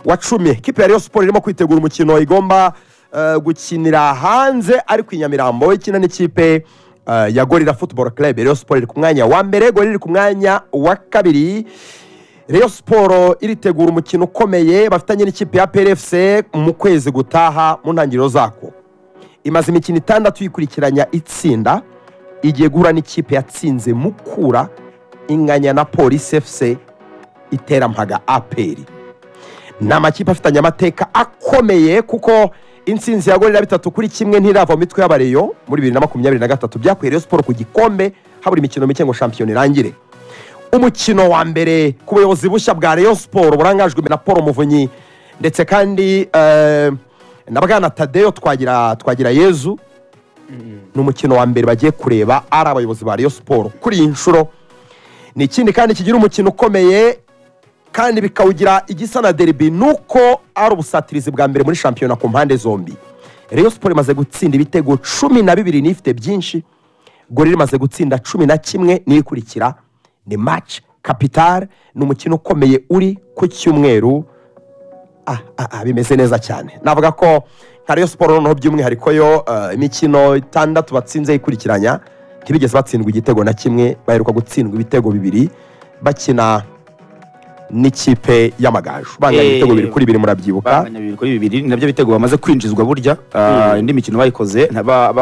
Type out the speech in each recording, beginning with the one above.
wa 10. Ikipe ya Rayon Sport irimo kwitegura umukino igomba gukinira hanze, ariko i Nyamirambo ikina n'ikipe ya Gorilla Football Club. Rayon Sport iri ku mwanya wa mbere, Gorilla iri ku mwanya wa kabiri. Rayon Sport iritegura umukino ukomeye bafitanye n'ikipe ya PRFC mu kwezi gutaha mu ntangiriro zako. Imaze imikino 6 yikurikiranya itsinda, igiye guhura n'ikipe yatsinze Mukura inganya na Police FC iterampaga APR. Ni amakipe afitanye amateka akomeye, kuko intsinzi ya Gorilla 3-1 ntirava mu mitwe y'abareyo muri 2023, byakuye Rayon Sport ku gikombe habura imikino mike ngo shampiyona irangire. Umukino wa mbere ku buyobozi bushya bwa Rayon Sport burangajwe na Paul Muvunyi ndetse kandi na Bwana Tadeo Twagira Yezu, ni umukino wa mbere bagiye kureba ari abayobozi ba Rayon Sport kuri iyi nshuro. Ni ikindi kandi kigira umukino ukomeye kandi bikawugira igisa na derby, nuko ari ubusatirizi bwa mbere muri shampiyona ku mpande zombi. Rayon Sport imaze gutsinda ibitego 12 n'ifite byinshi, Gorilla imaze gutsinda 11 n'ikurikira. Ni match capital, ni umukino ukomeye uri ku cyumweru. Bimeze neza cyane. Navuga ko nka Rayon Sport noneho by'umwihariko yo imikino 6 batsinze ikurikiranya ntibigeze batsindwa igitego na kimwe, baheruka gutsindwa ibitego 2 bakina n'ikipe y'Amagaju, banganya ibitego 2-2, murabyibuka. Banganya 2-2, nabyo bitego bamaze kwinjizwa burya. Indi mikino bayikoze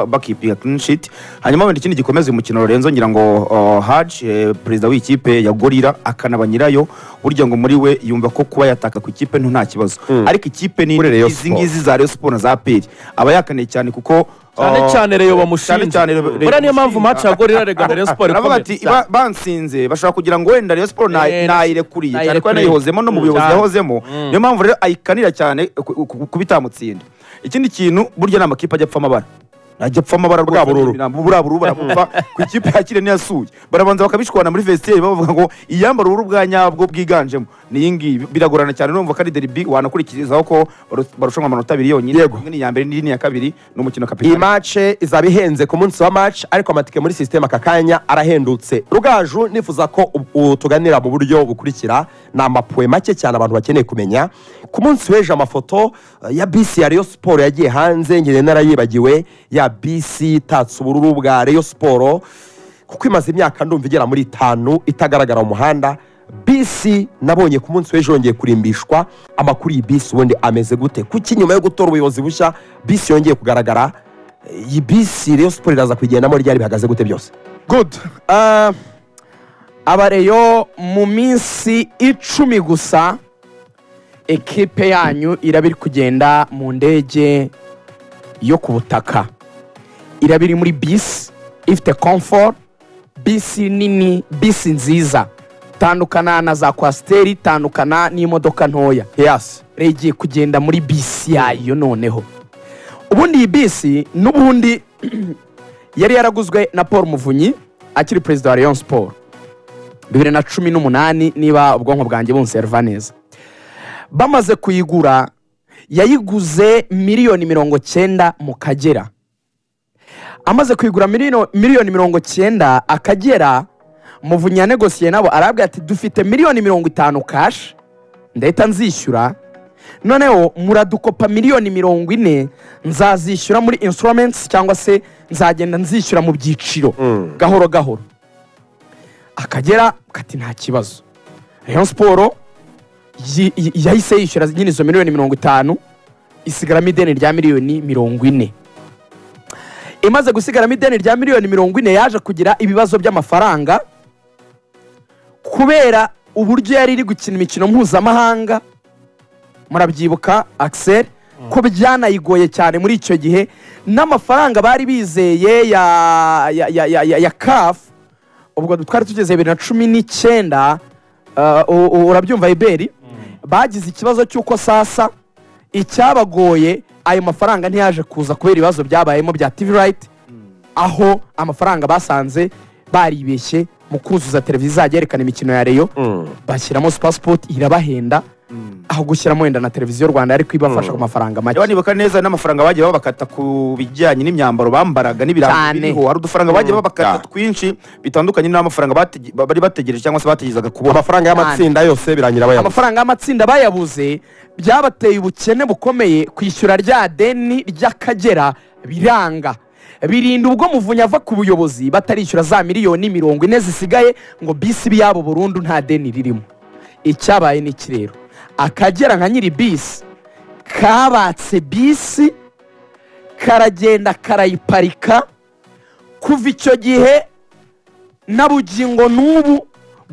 bakipiga clean sheet. Hanyuma wenda ikindi gikomeza umukino Lorenzo, ngira ngo Haj perezida w'ikipe ya Gorilla akanaba nyirayo, burya ngo muri we yumva ko kuba yataka ku ikipe nto nta kibazo, ariko ikipe ni izi ngizi za Rayon Sport na za APR aba yakaniye cyane, kuko cyane cyane Rayon bamushinja. Buriya niyo mpamvu match ya Gorilla rega na Rayon Sport ikomeye. Ati bansinze bashaka kugira ngo wenda Rayon Sport nayirekuriye cyane ko nayihozemo no mu buyobozi yahozemo, niyo mpamvu rero ayikanira cyane kubitamutsinda. Ikindi kintu burya n'amakipe ajya apfa amabara, ajya apfa amabara bwa bururu bururu barapfa ku ikipe yakire niyasuye, barabanza bakabishwana muri vestiaire bavuga ngo iyambara ubururu bwa nyabwo bwiganjemo ni iyi ngiyi. Biragorana cyane, urumva ko ari derby wanakurikirizaho ko barushanwa amanota 2 yonyine, imwe ni iya mbere n'indi ni iya kabiri, ni umukino kapitali. Iyi match izaba ihenze ku munsi wa match, ariko amatike muri system aka kanya arahendutse. Rugaju, nifuza ko tuganira mu buryo bukurikira, ni amapuwe make cyane abantu bakeneye kumenya. Ku munsi w'ejo amafoto ya bisi ya Rayon Sport yagiye hanze, ngende narayibagiwe ya bisi itatse ubururu bwa Rayon Sport, kuko imaze imyaka ndumva igera muri 5 itagaragara mu muhanda. Bisi nabonye ku munsi w'ejo yongeye kurimbishwa. Amakuru iyi bisi ubundi ameze gute? Kuki nyuma yo gutora ubuyobozi bushya bisi yongeye kugaragara? Iyi bisi Rayon Sport iraza kuyigendamo ryari, bihagaze gute byose? Good. Abareyo mu minsi 10 gusa ekipe yanyu iraba iri kugenda mu ndege yo ku butaka, iraba iri muri bisi ifite comfort, bisi nini, bisi nziza, tandukana na za kwasiteri, tandukana n'imodoka ntoya. Yes, igiye kugenda muri bisi yayo noneho. Ubundi iyi bisi n'ubundi yari yaraguzwe na Paul Muvunyi akiri perezida wa Rayon Sport 2018, niba ubwonko bwanjye bunserva neza. Bamaze kuyigura, yayiguze miliyoni 90 mu Kagera. Amaze kuyigura miliyoni 90 Akagera, Muvunyi yanegosiye nabo arabwira ati dufite miliyoni 50 cash ndahita nzishyura, noneho muradukopa miliyoni 40 nzazishyura muri instruments, cyangwa se nzagenda nzishyura mu byiciro gahoro gahoro. Akagera kati nta kibazo. Rayon Sport yahise yishyura nyine izo miliyoni 50, isigaramo ideni rya miliyoni 40. Imaze gusigaramo ideni rya miliyoni 40, yaje kugira ibibazo by'amafaranga kubera uburyo yari iri gukina imikino mpuzamahanga. Murabyibuka Axel ko byanayigoye cyane muri icyo gihe, n'amafaranga bari bizeye ya CAF, ubwo twari tugeze 2019, urabyumva Iberi, bagize ikibazo cy'uko sasa icyabagoye ayo mafaranga ntiyaje kuza kubera ibibazo byabayemo bya TV right, aho amafaranga basanze baribeshye mu kuzuza televiziyo izajya yerekana imikino ya Rayon, bashyiramo Super Sport irabahenda, Aho gushyiramo wenda na Televiziyo Rwanda ariko ibafasha ku mafaranga make. Nibuka neza n'amafaranga bagiye babakata ku bijyanye n'imyambaro bambaraga n'ibirango biriho, hari udufaranga bagiye babakata twinshi bitandukanye n'amafaranga bari bategereje cyangwa se bategerezaga kubona. Amafaranga y'amatsinda yose birangira bayabuze. Amafaranga y'amatsinda bayabuze, byabateye ubukene bukomeye, kwishyura rya deni ry'Akagera biranga. Birinda ubwo Muvunyi ava ku buyobozi batarishyura za 40 miliyoni zisigaye ngo bisi yabo burundu nta deni ririmo. Icyabaye ni iki rero? Akagera nka nyiri bisi kabatse bisi, karagenda karayiparika. Kuva icyo gihe na bugingo n'ubu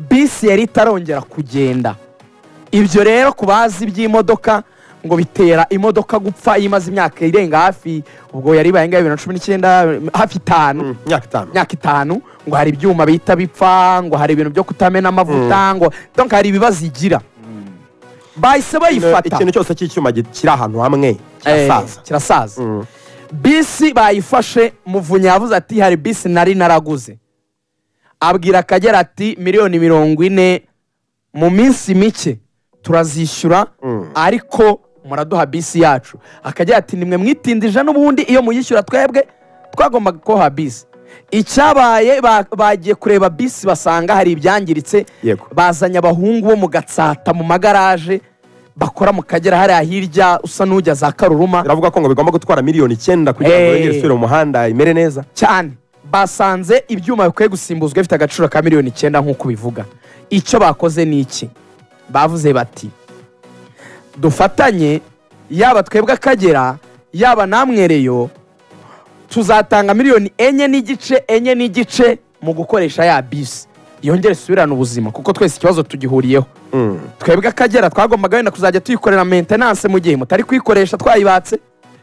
bisi yari itarongera kugenda. Ibyo rero ku bazi iby'imodoka ngo bitera imodoka gupfa iyo imaze imyaka irenga hafi, ubwo yari ibaye 2019, hafi 5. Imyaka 5. Imyaka 5, ngo hari ibyuma bihita bipfa, ngo hari ibintu byo kutamena amavuta, ngo donc hari ibibazo igira. Bahise bayifata. Ikintu cyose cy'icyuma kiri ahantu hamwe kirasaza. Kirasaza. Bisi bayifashe. Muvunyi yavuze ati hari bisi nari naraguze, abwira Akagera ati 40 miliyoni mu minsi mike turazishyura, ariko muraduha bisi yacu. Akagera ati nimwe mwitindije, n'ubundi iyo muyishyura twebwe twagombaga kubaha bisi. Icyabaye, bagiye kureba bisi basanga hari ibyangiritse. Bazanye abahungu bo mu Gatsata mu magaraje bakora mu Kagera hariya hirya usa n'ujya za Karuruma. Biravuga ko ngo bigomba gutwara 9 miliyoni kugira ngo yongere isubire mu muhanda imere neza. Cyane. Basanze ibyuma bikwiye gusimbuzwa bifite agaciro ka 9 miliyoni nk'uko bivuga. Icyo bakoze ni iki? Bavuze bati dufatanye, yaba twebwe Akagera, yaba namwe Rayon, tuzatanga 4.5 miliyoni, 4.5 mu gukoresha ya bisi yongere isubirane ubuzima, kuko twese ikibazo tugihuriyeho. Twebwe Akagera twagombaga wenda kuzajya tuyikorera maintenance mu gihe mutari kuyikoresha, twayibatse,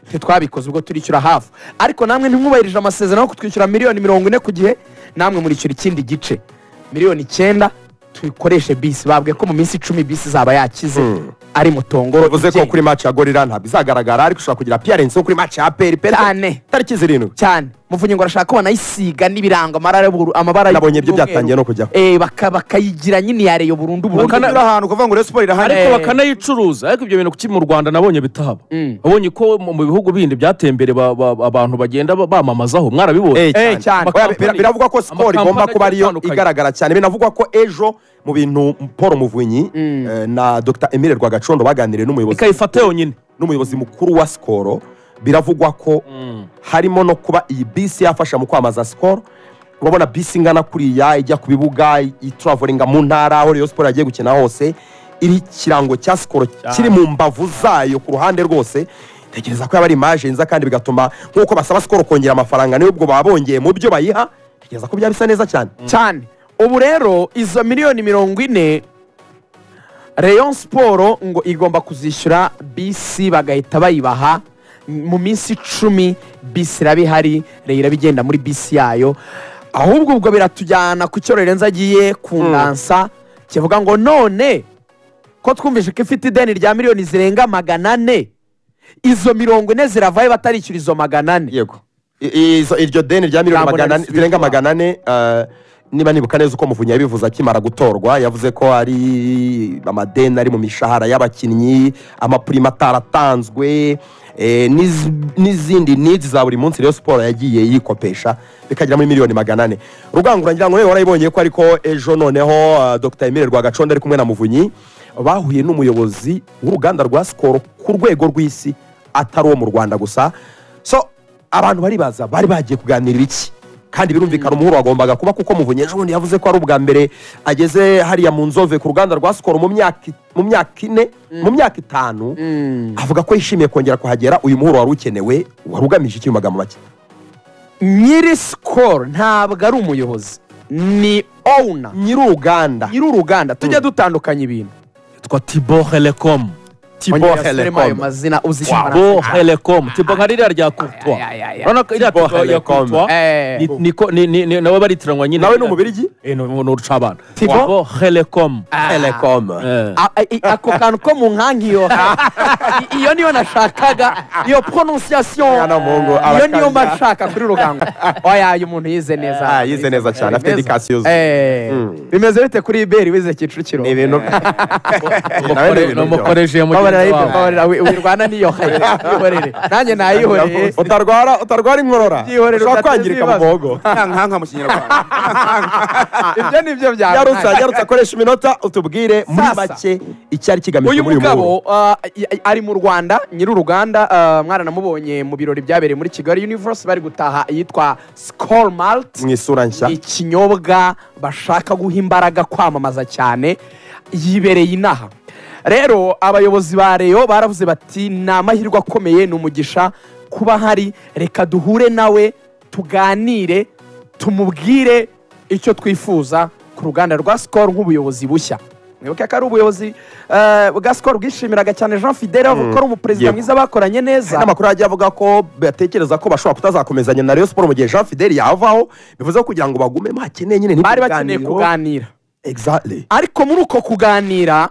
ntitwabikoze, ubwo turishyura hafi. Ariko namwe ntimwubahirije amasezerano yo kutwishyura 40 miliyoni ku gihe, namwe murishyura ikindi gice, 9 miliyoni, tuyikoreshe bisi. Babwiye ko mu minsi 10 bisi izaba yakize, ari mutongoro. Bivuze ko igenda. Kuri match ya Gorilla ntabwo izagaragara, ariko ushobora kugira appearance yo kuri match ya APR Cyane. tariki 7. Cyane. Muvunyi ngo arashaka ko banayisiga n'ibirango, amabara Nabonye ibyo y'ubururu byatangiye no kujyaho. Bakayigira nyine iya Rayon burundu burundu. Uri ahantu ukavuga ngo Rayon Sport irahari. Ariko bakanayicuruza. Ariko ibyo bintu kuki mu Rwanda nabonye bitahaba? Wabonye ko mu bihugu bindi byateye imbere, abantu bagenda bamamazaho, mwarabibonye? Cyane. Oya, biravugwa ko Skol igomba Amakampani kuba ariyo atandukanye. igaragara cyane. Binavugwa ko ejo mu bintu Paul Muvunyi na Dr Emile Rwagacondo baganiriye n'umuyobozi ikayifata yonyine n'umuyobozi mukuru wa Skol, biravugwa ko harimo no kuba iyi bisi yafasha mu kwamaza Skol. Urabona bisi ingana kuriya ijya ku bibuga, itravelinga mu ntara aho Rayon Sport yagiye gukina hose, iri ikirango cya Skol kiri mu mbavu zayo ku ruhande rwose, tekereza ko yaba ari image nziza, kandi bigatuma nk'uko basaba Skol kongera amafaranga, niyo ubwo baba bongeye mu byo bayiha, tekereza ko byaba bisa neza cyane. Cyane. Ubu rero izo 40 miliyoni Rayon Sport ngo igomba kuzishyura, bisi bagahita bayibaha mu minsi 10. Bisi iraba ihari, Rayon iraba igenda muri bisi yayo. Ahubwo ubwo biratujyana ku cyo Lorenzo agiye kundansa, kivuga ngo none ko twumvise ko ifite ideni rya miliyoni zirenga 400, izo 40 ziravayo batarishyura izo 400? Yego. Iryo deni rya miliyoni Ntabwo 400 nari zirenga 400, niba nibuka neza uko Muvunyi yabivuze akimara gutorwa, yavuze ko ari amadeni ari mu mishahara y'abakinnyi, amapurima ataratanzwe, n'izindi needs za buri munsi Rayon Sport yagiye yikopesha, bikagera muri 400 miliyoni. Rugangura, ngira ngo nawe warayibonye ko, ariko ejo noneho Dr Emile Rwagacondo ari kumwe na Muvunyi bahuye n'umuyobozi w'uruganda rwa Skol ku rwego rw'isi, atari uwo mu Rwanda gusa. So abantu baribaza bari bagiye kuganirira iki, kandi birumvikana umuhuro wagombaga kuba, kuko Muvunyi ejo bundi yavuze ko ari ubwa mbere ageze hariya mu Nzove ku ruganda rwa Skol mu myaka 4, mu myaka 5, avuga ko yishimiye kongera kuhagera. Uyu muhuro wari ukenewe, wari ugamije iki mu magambo make? Nyiri Skol ntabwo ari umuyobozi, ni owner. Nyir'uruganda. Nyiri uruganda, tujya dutandukanya ibintu. Yitwa Thibault Relecom. Thibaut Ongera ayo Helecom. Mazina uzi. Thibaut Helecom, Thibaut nka ririya rya Courtois. Ya. Urabona ko iriya Thibaut Thibaut ya Helecom. Courtois niko nawe baritiranwa nyine. Nawe ni Umubirigi? Ni urucabana. Thibaut? Thibaut Helecom. Helecom. Ako kantu ko mu nkanki iyo iyo niyo nashakaga, iyo prononciation. Mwana w'umuhungu, Iyo niyo arakabya. mba nshaka kuri Rugango. Oya, uyu muntu yize neza. Ah, yize neza cyane, afite Bimeze. education yuzuye. Bimeze bite kuri Iberi wize Kicukiro? Ni ibintu nawe ni ibintu. Numukoreshe Babarira mugenzi Iberi, wawe. babarira, wirwana n'iyo hayi, yihorere, nanjye nayihoreye. Utarwara inkorora, Byihorere, ushobora udateza kwangirika mu ibibazo. muhogo. Nkanka mu Kinyarwanda. Ibyo ni byo bya Yarutse akoresha iminota, utubwire muri Sasa. make icyari kigamijwe Uyu muri uyu mugabo muhuro. ari mu Rwanda, nyir'uruganda, mwaranamubonye mu birori byabereye muri Kigali Universe bari gutaha iyitwa Skol Malt. Mu isura nshya. Ikinyobwa bashaka guha imbaraga, kwamamaza cyane. Yibereye inaha rero, abayobozi ba Rayon baravuze bati: "Ni amahirwe akomeye, ni umugisha kuba hari, reka duhure nawe tuganire, tumubwire icyo twifuza ku ruganda rwa Skol nk'ubuyobozi bushya." Mwibuke ko ari ubuyobozi bwa Skol bwishimiraga cyane Jean Fidele, bavuga ko ari umuperezida mwiza bakoranye neza. N'amakuru yagiye avuga ko batekereza ko bashobora kutazakomezanya na Rayon Sport mu gihe Jean Fidele yavaho, bivuze ko kugira ngo bagumemo hakeneye nyine n'ibyo Bari bakeneye biganiro. kuganira. Exactly. Ariko muri uko kuganira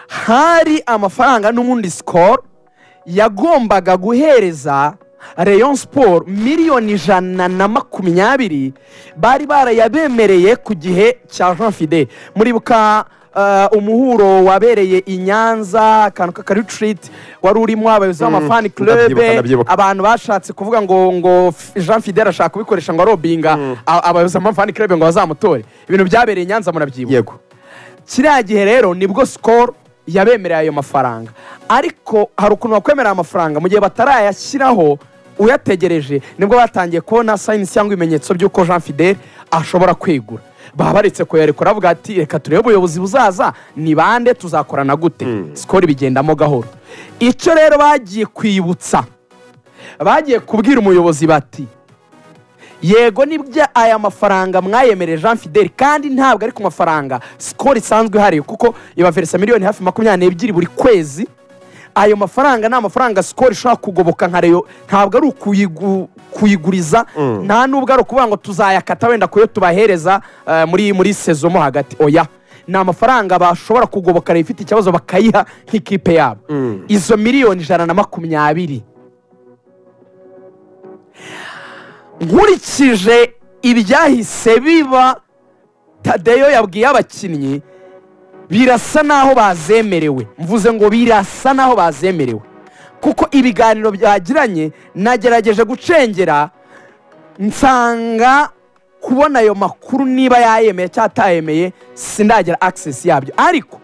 hari amafaranga n'ubundi Skol yagombaga guhereza Rayon Sport, 120 miliyoni, bari barayabemereye ku gihe cya Jean Fidele. Muribuka umuhuro wabereye i Nyanza, akantu k'akaretreat wari urimo abayobozi b'amafan club? Ndabyibuka, ndabyibuka. Abantu bashatse kuvuga ngo Jean Fidele ashaka kubikoresha ngo arobinga abayobozi b'amafan club ngo bazamutore. Ibintu byabereye i Nyanza murabyibuka? Yego. Kiriya gihe rero nibwo Skol yabemereye ayo mafaranga, ariko hari ukuntu bakwemerera amafaranga mu gihe batarayashyiraho uyategereje. Nibwo batangiye kubona signs cyangwa ibimenyetso by'uko Jean Fidele ashobora kwegura, baba baretse kuyarekura, bavuga ati: "Reka turebe ubuyobozi buzaza ni bande, tuzakorana gute." Skol bigendamo gahoro. Icyo rero bagiye kwibutsa, bagiye kubwira umuyobozi bati: "Yego nibyo, aya mafaranga mwayemereye Jean Fidele, kandi ntabwo ari ku mafaranga Skol isanzwe ihariye, kuko ibaveresa miliyoni hafi 22 buri kwezi. Ayo mafaranga ni amafaranga Skol ishobora kugoboka nka Rayon, ntabwo ari kuyiguriza, nta nubwo ari ukuvuga ngo tuzayakata wenda kuyo tubahereza muri saison mo hagati. Oya, ni amafaranga bashobora kugoboka Rayon ifite ikibazo bakayiha nk'ikipe yabo." Izo 120 miliyoni, nkurikije ibyahise biba, Tadeyo yabwiye abakinnyi, birasa naho bazemerewe. Mvuze ngo birasa naho bazemerewe kuko ibiganiro byagiranye, nagerageje gucengera nsanga kubona ayo makuru niba yayemeye cyangwa atayemeye sindagira access yabyo. Ariko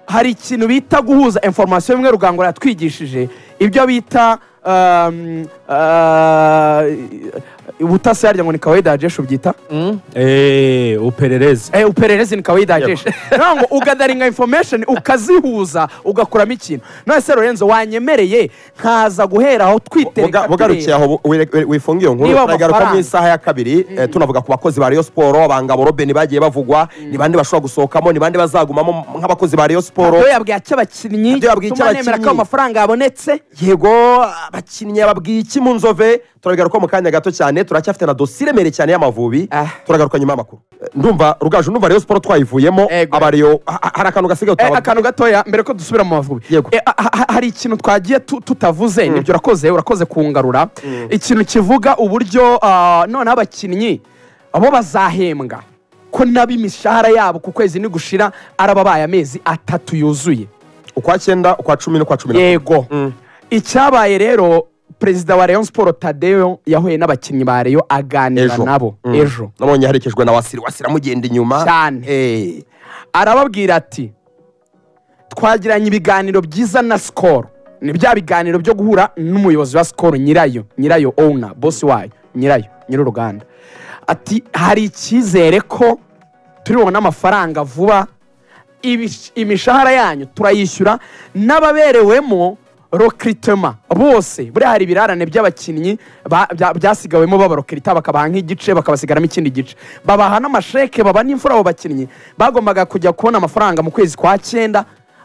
hari ikintu bita guhuza information, imwe Rugango yatwigishije, ibyo bita ubutasi, yarya ngo ni kawaida jeshu byita. Uperereze. Upererezi ni kawaida jeshu, ngo ugatheringa information ukazihuza ugakuramo ikintu. None se Lorenzo, wanyemereye nkaza guhera aho twitereka? Bugarukiye aho, wifunga iyo nkuru. Niba Turagaruka mu amafaranga. isaha ya kabiri, tunavuga ku bakozi ba Rayon Sport, abangabo Robin bagiye bavugwa, ni bande bashobora gusohokamo, ni bande bazagumamo nk'abakozi ba Rayon Sport. Tadeyo yabwiye icyo abakinnyi Tadeyo yabwiye icyo tuma nemera ko abakinnyi. amafaranga yabonetse. Yego, abakinnyi yababwiye iki mu nzove? Turagaruka mu kanya gato cyane, turacyafite na dosiye iremereye cyane y'Amavubi. Turagaruka nyuma y'amakuru. Ndumva Rugaju, ndumva Rayon Sport twayivuyemo. Ego. Abariyo hari akantu gasigaye utababwiye? Akantu gatoya mbere ko dusubira mu Mavubi. Yego. Hari ikintu twagiye tutavuze. Nibyo, urakoze kungarura ikintu kivuga uburyo noneho abakinnyi abo bazahembwa, ko nabo imishahara yabo ku kwezi nigushira arababaye amezi 3 yuzuye. Ukwa cyenda, ukwa 10 n'ukwa 11. Yego. Icyabaye rero, perezida wa Rayon Sport Tadeyo yahuye n'abakinnyi ba Rayon, aganira Ejo. nabo ejo. Nabonye yaherekejwe na Wasiri, Wasiri amugenda inyuma. Cyane. Arababwira ati: "Twagiranye ibiganiro byiza na Skol." Ni bya biganiro byo guhura n'umuyobozi wa Skol, nyirayo, owner, boss wayo, nyirayo, nyir'uruganda. Ati: "Hari icyizere ko turi bubone amafaranga vuba, imishahara yanyu turayishyura n'ababerewemo recrutement bose." Buriya hari ibirarane by'abakinnyi byasigawemo babarecruita, bakabaha nk'igice bakabasigaramo ikindi gice, babaha n'amasheke, baba n'imfura. Abo bakinnyi bagombaga kujya kubona amafaranga mu kwezi kwa cyenda.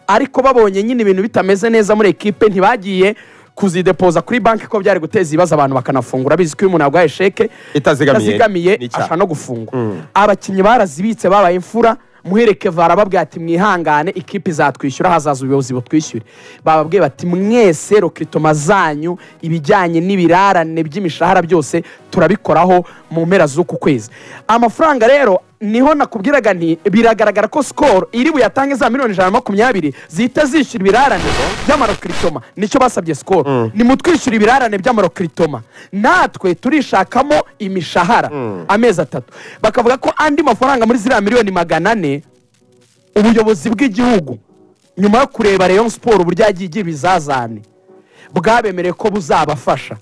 Ariko babonye nyine ibintu bitameze neza muri ekipe, ntibagiye kuzidepoza kuri banki, ko byari guteza ibibazo, abantu bakanafungura. Bizi ko iyo umuntu aguhaye sheke itazigamiye itazigamiye ni icyaha. ashobora no gufungwa. Abakinnyi barazibitse, babaye imfura. Muhereke barababwira ati: "Mwihangane, ikipe izatwishyura, hazaza ubuyobozi butwishyure." Bababwiye bati: "Mwese recrutement zanyu, ibijyanye n'ibirarane by'imishahara byose turabikoraho mu mpera z'uku kwezi." Amafaranga rero niho nakubwiraga nti biragaragara ko Skol iri buyatange, za miliyoni 120 zihita zishyura ibirarane by'ama recrutement. Nicyo basabye Skol: "Nimutwishyura ibirarane by'ama recrutement, natwe turishakamo imishahara amezi 3." Bakavuga ko andi mafaranga muri ziriya miliyoni 400, ubuyobozi bw'igihugu, nyuma yo kureba Rayon Sports uburyo yagiye igira ibizazane, bwabemereye ko buzabafasha,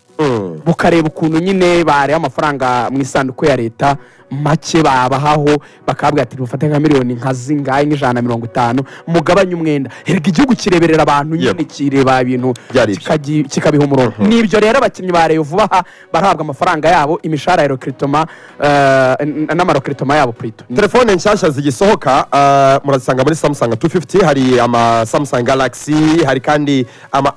bukareba ukuntu nyine bareba amafaranga mu isanduku ya leta make babahaho, bakabwira ati: "Mufate nka miliyoni nka zingahe, nka 150, mugabanye umwenda." Erega igihugu kireberera abantu nyine, kireba ibintu Byari ibyo. kikabiha umurongo. Nibyo rero, abakinnyi ba Rayon vuba aha barahabwa amafaranga yabo, imishahara ya recrutement n'ama recrutement yabo plutôt. Telefone nshyashya zigisohoka murazisanga muri Samsung 250. Hari ama Samsung Galaxy, hari kandi ama